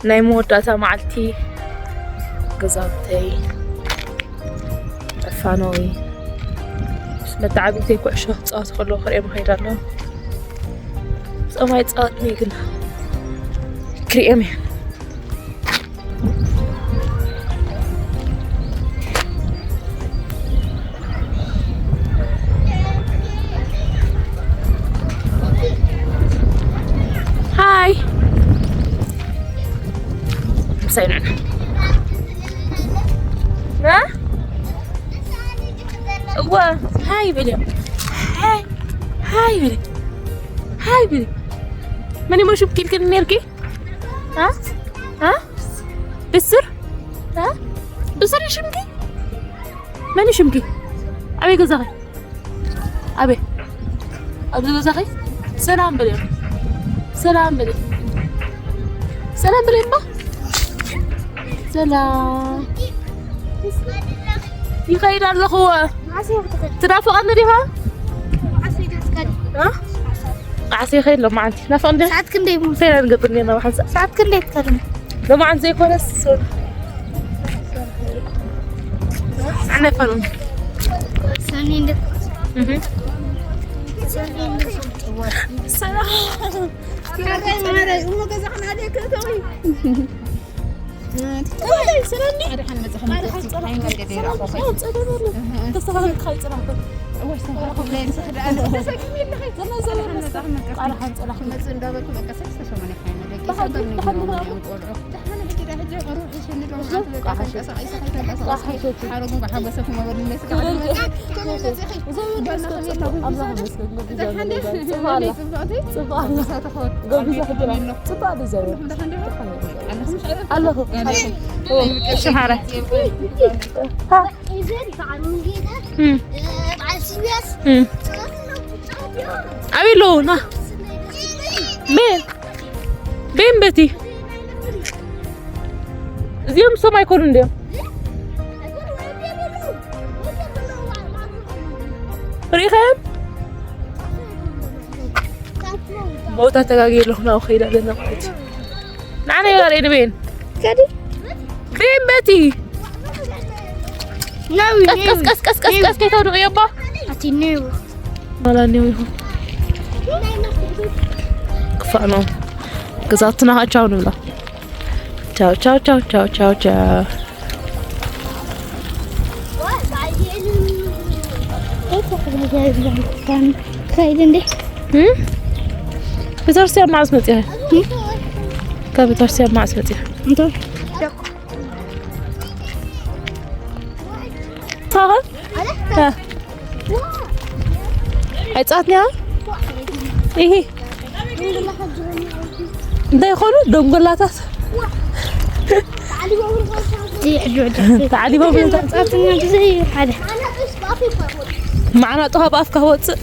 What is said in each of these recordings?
ናይ መወዳእታ መዓልቲ ገዛውተይ ዕፋነዊ ምስ መተዓብይተይ ኩዕሾ ክጻወቱ ከለዉ ክርእዮም እኸይድ ኣለኹ። እዞም ኣይጻወቱን እየ ግን ክርእዮም እየ። ሃይ። ምሳይ ንዕና። እ? እወ፣ ሃይ በልዮ። ሃይ፣ ሃይ በልዮ። ሃይ በልዮ። መን እሞ ሽም ኪልክን ነርኪ? እ? እ? ብስር? እ? ብስር ሽምኪ? መን ሽምኪ? ኣበይ ገዛኺ? ኣበይ? ኣብዚ ገዛኺ? ሰላም በልዮ። ሰላም በልዮ። ሰላም በልዮ እባ። ሰላም። ይኸይድ ኣለኹ። ትናፍቐኒ ዲኻ? እ? ጣዕሰ ይኸይድ ሎማዓንቲ። ናፍቐኒ ዲኻ? ሰዓት ክንደይ እሞ? ሰላም ገብርኒ ናብ ሓንሳ። ሰዓት ክንደይ ትከድም? ሎማዓንቲ ዘይኮነስ ኣነ ፈሉን። ሰኒ እንደ እህ። ሰኒ እንደ ሰላም። ማረ፣ እሞ ገዛ ኸና ደክ ተውይ። ኣለኹ። እሺ፣ ማረ። እም። ኣበይ ኣለዉ? ና። ቤን። ቤን በቲ። እዚኦም እሶም ኣይኮኑን ድዮም? ርኢኻዮም? ቦታ ተጋግየ ኣለኹ፣ ናብኡ ከይደ ኣለና ማለት እዩ። ንዓና ይባል ንቤን። ከዲ? ቤን በቲ። ቀስ፣ ቀስ፣ ቀስ፣ ቀስ፣ ቀስ፣ ቀስ፣ ከይተውድቕዮ እባ። ኣቲ ኔው። ማላ ኔው ይኹን። ክፋእ ነው። ገዛትና ቻው ንብላ። ቻው፣ ቻው፣ ቻው፣ ቻው፣ ቻው፣ ቻው። ትኸይድ እንዴ? እም? ቤተክርስትያን መዓስ መጺኻ? እም? ካብ ቤተክርስትያን መዓስ መጺኻ? እንተ ሳኻ? እ። ኣይጻትንያ? ኢሂ። እንታይ ይኾኑ? ደንጎላታት። ተዓሊቦም። ጻትና ብዘይ ሓደ። መዓናጡ ካብ ኣፍካ ወጽእ።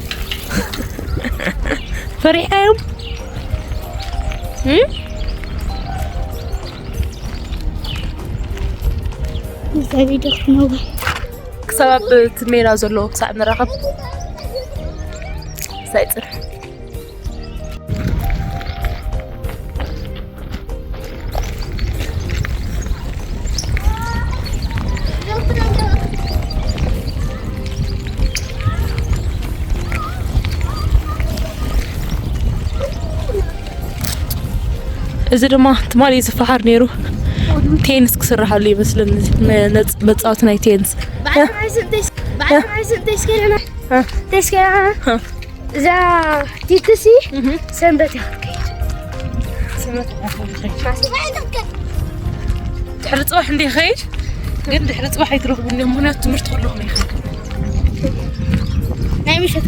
ፈሪሕካዮም? እም? እዚ ቪድዮ ክትነውር። ክሳብ ኣብ እቲ ሜዳ ዘሎ ክሳዕ ንራኸብ። ሳይጽር። እዚ ድማ ትማሊ ዝፈሓር ነይሩ። ቴንስ ክስርሓሉ ይመስለኒ። መ-፣ ነጽ-፣ መጻወቲ ናይ ቴንስ። በዓል ሓይሲ እንተይስ-፣ በዓል ሓይሲ እንተይስከረና፣ እ። እንተይስከረና፣ እ። እዛ ቲትሲ እህ። ሰንበት እያ ክትከይድ። ሰንበት እያ ክትከይድ። ድሕሪ ጽባሕ እንደ ይኸይድ፣ ግን ድሕሪ ጽባሕ ኣይትረኽቡን እዮም፣ ምኽንያቱ ትምህርቲ ከለኹም እዮም። ናይ ምሸት።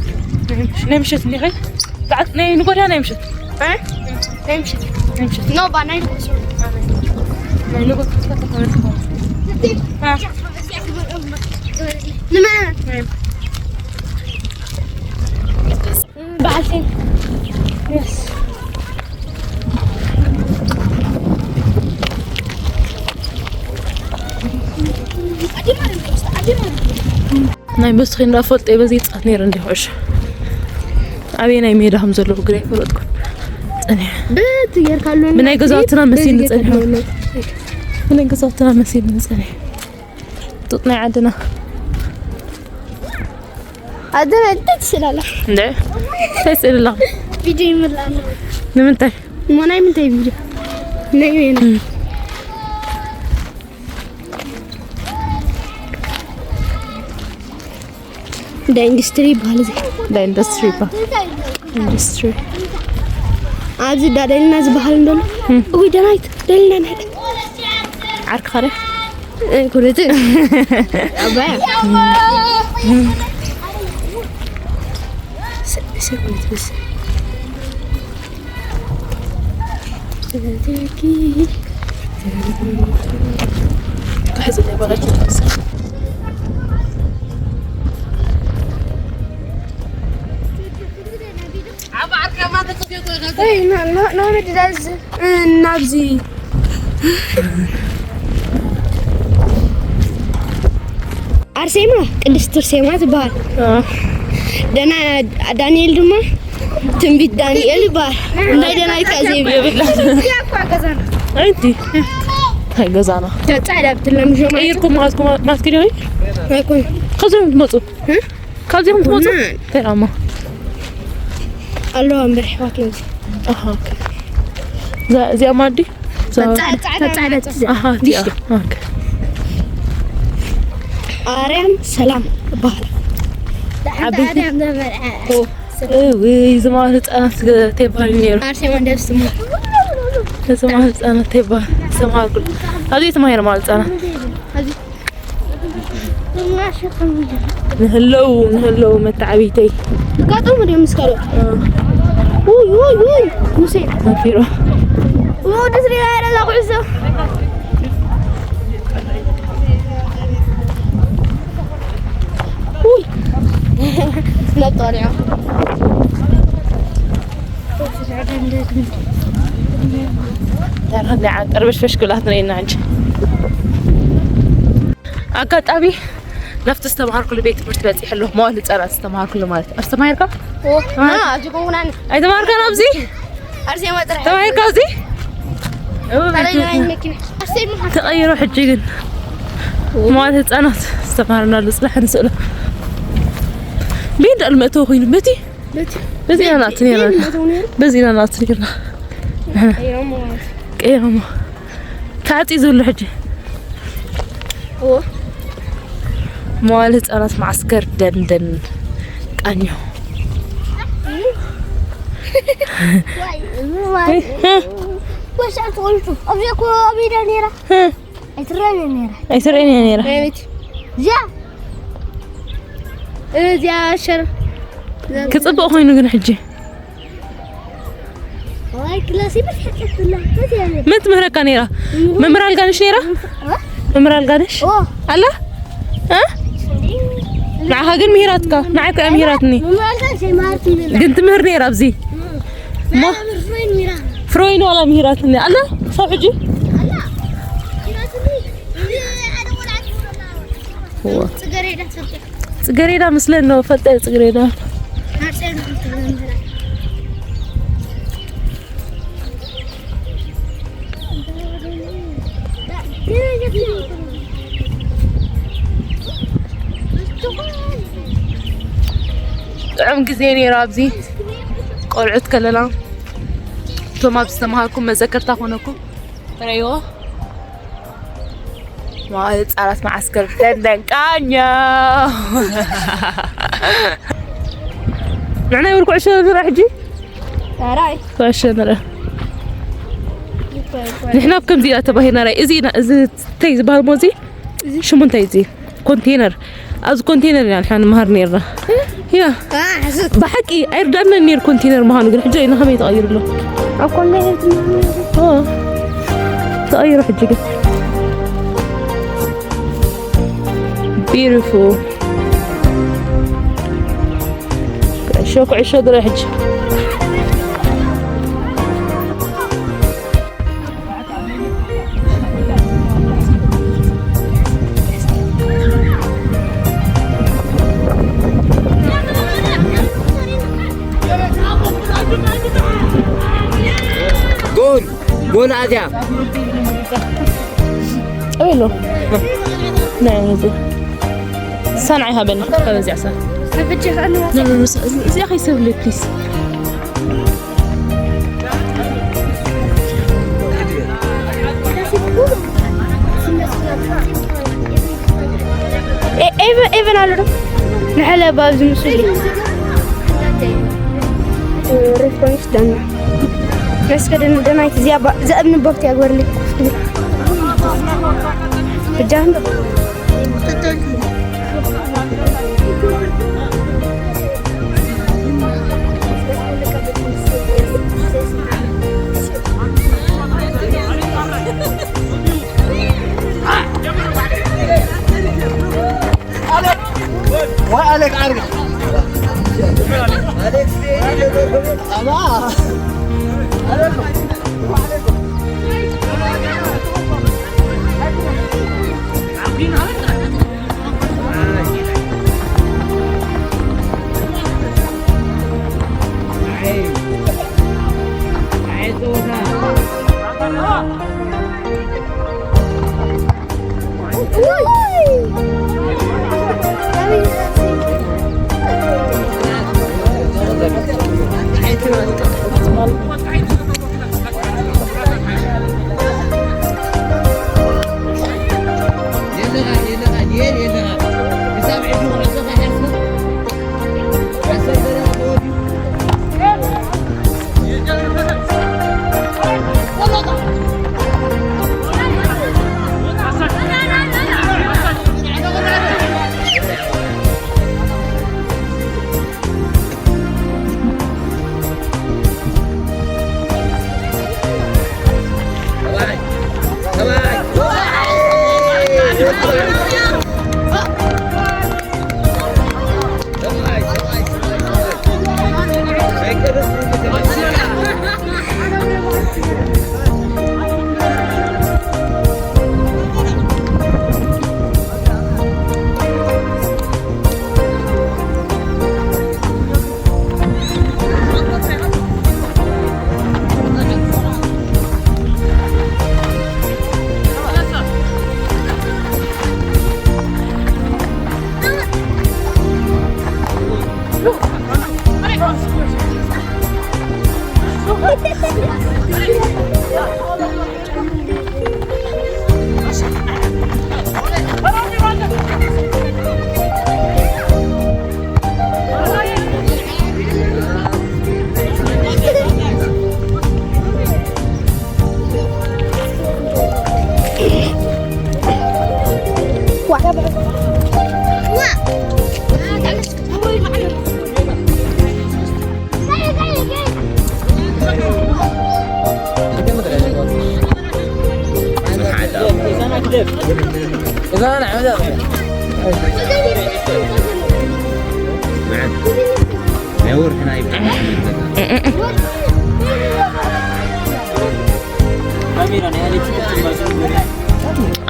ናይ ምሸት እንደ ይኸይድ፣ ብዓት-፣ ናይ ንጎድያ ናይ ምሸት። እ? ናይ ምሸት። ናይ ምሸት። ኖ፣ ባ ናይ ንጎድያ። ናይ ንጎድያ። እ። ንመን? በዓል ሴፍ። የስ። ናይ መስኪ እንዳፈልጠ በዚ ይጻት ነይረ እንዲ ኩዕሾ። ኣበየናይ ሜዳ ከም ዘለዎ ግና ኣይፈለጥኩን። ንጸንሕ። ብናይ ገዛውትና መሲል ንጸንሕ። ብናይ ገዛውትና መሲል ንጸንሕ። ጡጥ ናይ ዓድና። ኣደና እንታይ ትስእል ኣላ? እንታይ ስእል ኣላ? ቪድዮ ይመላ ኣሎ። ንምንታይ? ሞ ናይ ምንታይ ቪድዮ? ናይ ወይና። እንዳ ኢንዱስትሪ ይበሃል እዚ። እንዳ ኢንዱስትሪ ይበሃል። ኢንዱስትሪ። ኣብዚ እንዳ ደሊና ዝበሃል እንዶ ኣሎ። እም። እውይ፣ ደናይት፣ ደሊና ንሄድ። ዓርክኻ ዶ? ኣይኮነትን። ኣባያ። ስ-፣ ስ-፣ ስ-፣ ናብዚ ኣርሴማ፣ ቅድስት ኣርሴማ ትበሃል። እ። ደና-፣ ዳንኤል ድማ ትንቢት ዳንኤል ይበሃል። እንታይ ደናይካ ዘይብላ። ኣይቲ። እንታይ ገዛና? ጻዕዳ ብትለምጆ ማለት ቀይርኩም ማስኩ-፣ ማስክ ዲሆይ? ኣይኮን። ከዚኦም ትመጹ? እ? ካብዚኦም ትመጹ? ና። እንታይ ደኣ እሞ? ኣለዋ እምበር ኣሕዋት ነዚ። ኣሃ፣ ኦኬ። እዛ፣ እዚኣ ማዲ? እዛ ጻዕዳ፣ ጻዕዳ፣ ጻዕዳ፣ ጻዕዳ። ኣሃ፣ እዚኣ። ኦኬ። ኣርያም ሰላም እበሃል። ዓበይቲ። ኣርያም ዘመርዓ። ኦ። እውይ፣ ዝማል ህጻናት እንታይ ይበሃል ነይሩ? ኣርሴማ ደስ ትሞ። ዝማል ህጻናት እንታይ ይበሃል? ዝተማሃርኩ። ኣብዚ ተማሂሮም ኣሉ ህጻናት። ኣብዚ ንህለው፣ ንህለው መተዓቢተይ። ጋጦም ድዮም ምስ ካልኦት? እ። ውይ፣ ውይ፣ ውይ፣ ሙሴ። መፊሮ። ኡ፣ ደስ ሪጋ ያለ ኩዕሶ። ውይ። ነጠሪዖ። ተረዳ፣ ቅርብሽ ፈሽ ክላት ነይና እንጂ። ኣጋጣሚ ናብቲ ዝተምሃርኩሉ ቤት ትምህርቲ በጺሐ ኣለኹ። መዋል ህጻናት ዝተምሃርኩሉ ማለት እዩ። ኣስተማሂርካ? ኦ፣ ና፣ ኣብዚ ኮንኩናን። ኣይተማሃርካን ኣብዚ? ኣርሴማ ጥራሕ። ተማሂርካ ኣብዚ? ካልኣይ ናይ መኪና። ኣርሴማ። ተቐይሩ ሕጂ ግን። መዋል ህጻናት ዝተምሃርናሉ ጽባሕ ንስእሎ። ቤት እንዳልመእተወ ኮይኑ በቲ በቲ በዚና ናት ነይራ። ቤት እንዳልመእተወ ነይሩ። በዚና ናት ነይራ። ቀይሮሞ ማለት። ቀይሮሞ። ተዓጽዩ ዘሎ ሕጂ። እዎ። መዋል ህጻናት መዓስከር ደንደን ቃኘው። ዋይ፣ ዋይ። እ? ወሻ ተወልቱ። ኣብዚ እኮ ኣብ ሜዳ ነይራ። እ? ኣይትረኣይን እያ ነይራ። ኣይትረኣይን እያ ነይራ። ኣቤት። እዚኣ። እዚኣ ሸር። ክጽብቕ ኮይኑ ግን ሕጂ። ዋይ፣ ክላስ ይመስል ቀጥላ። መን ትምህረካ ነይራ? መምህር ኣልጋነሽ ነይራ? እ? መምህር ኣልጋነሽ? ኦ። ኣላ? እ? ንዓኻ ግን ምሂራትካ? ንዓይ እኮ እያ ምሂራትኒ። መምህር ኣልጋነሽ ኣይመሃርትኒ። ግን ትምህር ነይራ ኣብዚ? እ። ሞ? መምህር ፍሮይን ምሂራ። ፍሮይን ዋላ ምሂራትኒ። ኣላ? ክሳብ ሕጂ? ኣላ። ምሂራትኒ። እዚ ሓደ ቆልዓ ትምህር ኣላ። እዋ። ጽገሬዳ ትፈልጥ? ጽገሬዳ ምስለን ነው፣ ፈልጠ ጽገሬዳ። ጥዑም ግዜ ነይሩ ኣብዚ ቆልዑት ከለና። እቶም ኣብዚ ዝተምሃርኩም መዘከርታ ኮነኩም። ትርእይዎ? መዋእለ ህጻናት መዓስከር ደንደን ቃኘው። ንሕና ይብል ኩዕሾ ንርኢ ሕጂ? ኣራይ። ኩዕሾ ንርኢ። ይኮ፣ ይኮ። ንሕና ኣብ ከምዚ ኢና ተባሂልና ራይ። እዚ ኢና፣ እዚ እንታይ ዝበሃል ሞ እዚ? እዚ? ሽሙ እንታይ እዚ? ኮንቴነር። ኣብዚ ኮንቴነር ኢና ንሕና ንመሃር ነይርና። ያ። አ፣ ሕሱት። ብሓቂ ኣይርዳእናን ነይሩ ኮንቴነር ምዃኑ፣ ግን ሕጂ ኢና ከመይ ተቐይሩ ኣሎ? ኣብ ኮንቴነር ትመሃር ነይሩ። ኦ። ተቐይሩ ሕጂ ግን። ቢዩቲፉል። ኩዕሾ፣ ኩዕሾ ድረ ሕጂ። ጎል ኣትያ። ጠቢሎ። ናይ ሙዚ። ሳን ኣይሃበኒ። ከበዚያ ሳን። ኖ፣ ኖ፣ ኖ፣ እዚኣ ከይሰብለይ፣ ፕሊዝ። ኤ-፣ ኤቨ-፣ ኤቨን ኣሎ ዶ? ንሕለ ባብዚ ምስሉ። ሬስፖንስ ደማ። መስከ ደም-፣ ደማይት እዚኣ ባ-፣ ዘእብኒ ቦክት ያግበርልኝ። ብጃን ዶ?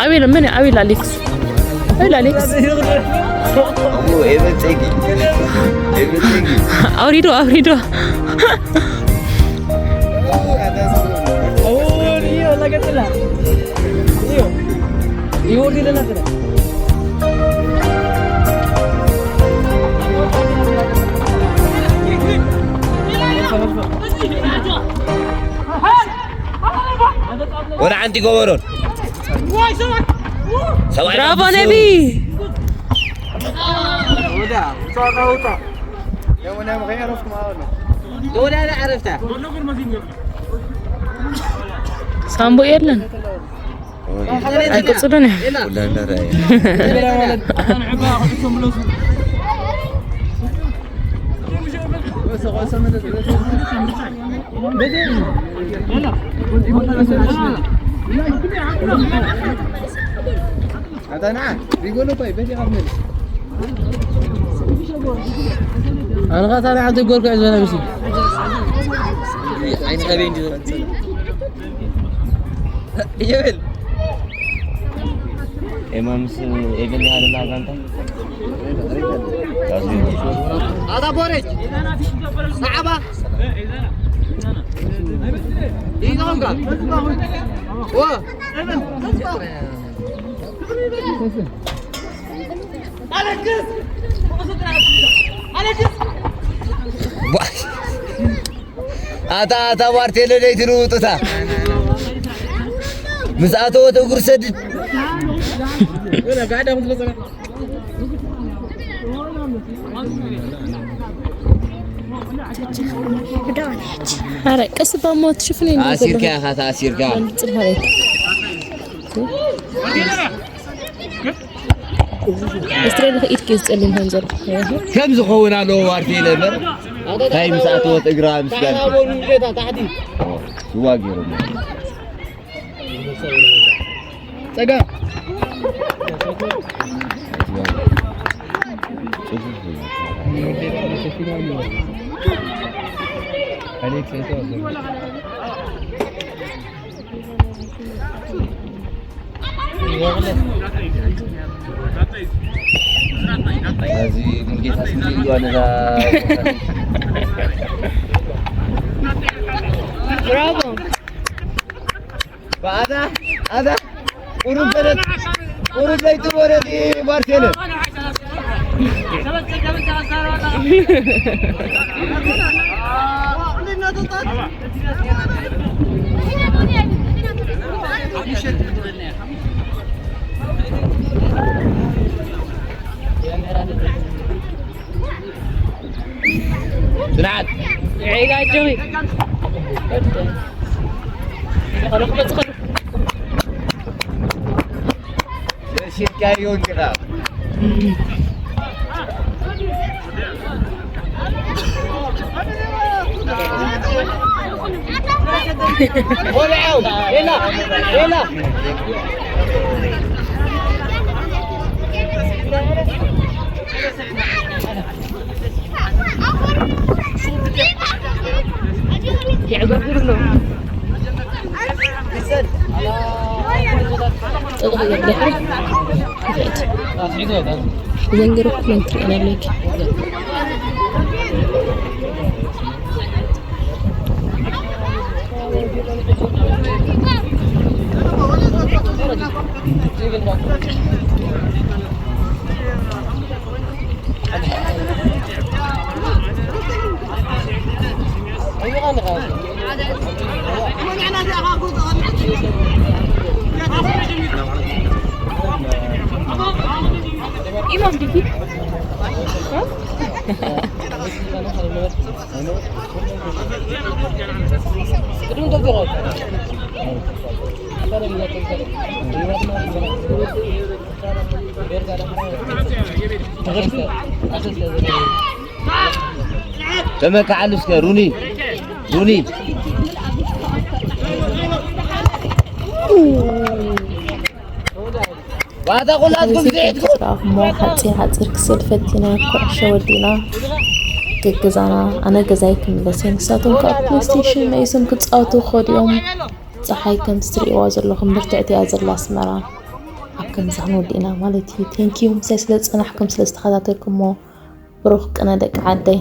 ኣቤል፣ ምን ኣቤል፣ ኣሌክስ፣ ኣቤል፣ ኣሌክስ። ኣውሪዶ፣ ኣውሪዶ። ወላ ሓንቲ ጎበሮን። ሰብኣይ ብራቮ ነቢ። ሳምቡእ የለን። ኣይቅጽሉን እዮም። ኣነ ኸኣ ታዲያ ሓንቲ ጎል ክዕዘ ነብሲ። ኣይንኸበይ እንዲ ይብል። ኤማ ምስ ኤቨን ዝሃለላ ጋንታ። ኣታ ቦሬጅ፣ ሰዓባ። ኣታ ኣታ ማርቴሎ ደይ ትልውጡታ ምስ ኣተወት እግሩ ሰድድ። ኧረ ቀስ ባሞ ትሽፍን እንዴ ኣሲርካ ኢኻ ተኣሲርካ። ጽባሬ እስትሬ ኢድ ኬዝ ጸሊም ሆን ዘሎ ከም ዝኸውን ኣለዎ ዋርቴ ኢለ እምበር እንታይ ምስ ኣተወት እግራ ምስ ጋር ሽዋ ገይሮም ጸጋም እዚ ሙልጌታ ስንት ይዋነዛ ብራቮ ባዳ ኣዳ ቁሩብ በለት ቁሩብ ለይቲ ወረዲ ማርሴለ ጽናት ዒጋ ጆይ ኸለኹ በጽኸሉ ሲካዮን ግራ የዕገርግር ነው ዘንግር ኩለን ትሪእን ኣለኪ ተመካዓሉ እስከ ሩኒ ሩኒ ባታ ኩላትኩም ዚዒትኩም እሞ ሓፂር ሓፂር ክስእል ፈቲና ኩዕሾ ወዲእና ገገዛና ኣነ ገዛይ ክምለስ እየ ንሳቶም ከዓ ፕሌስቴሽን መይሶም ክፃወቱ ክኸዱ እዮም ፀሓይ ከምቲ ትሪእዋ ዘለኹም ብርትዕቲ እያ ዘላ ኣስመራ ኣብ ከምዚ ክንወዲእና ማለት እዩ ቴንኪዩ ምሳይ ስለ ዝፀናሕኩም ስለ ዝተኸታተልኩሞ ብሩኽ ቅነ ደቂ ዓደይ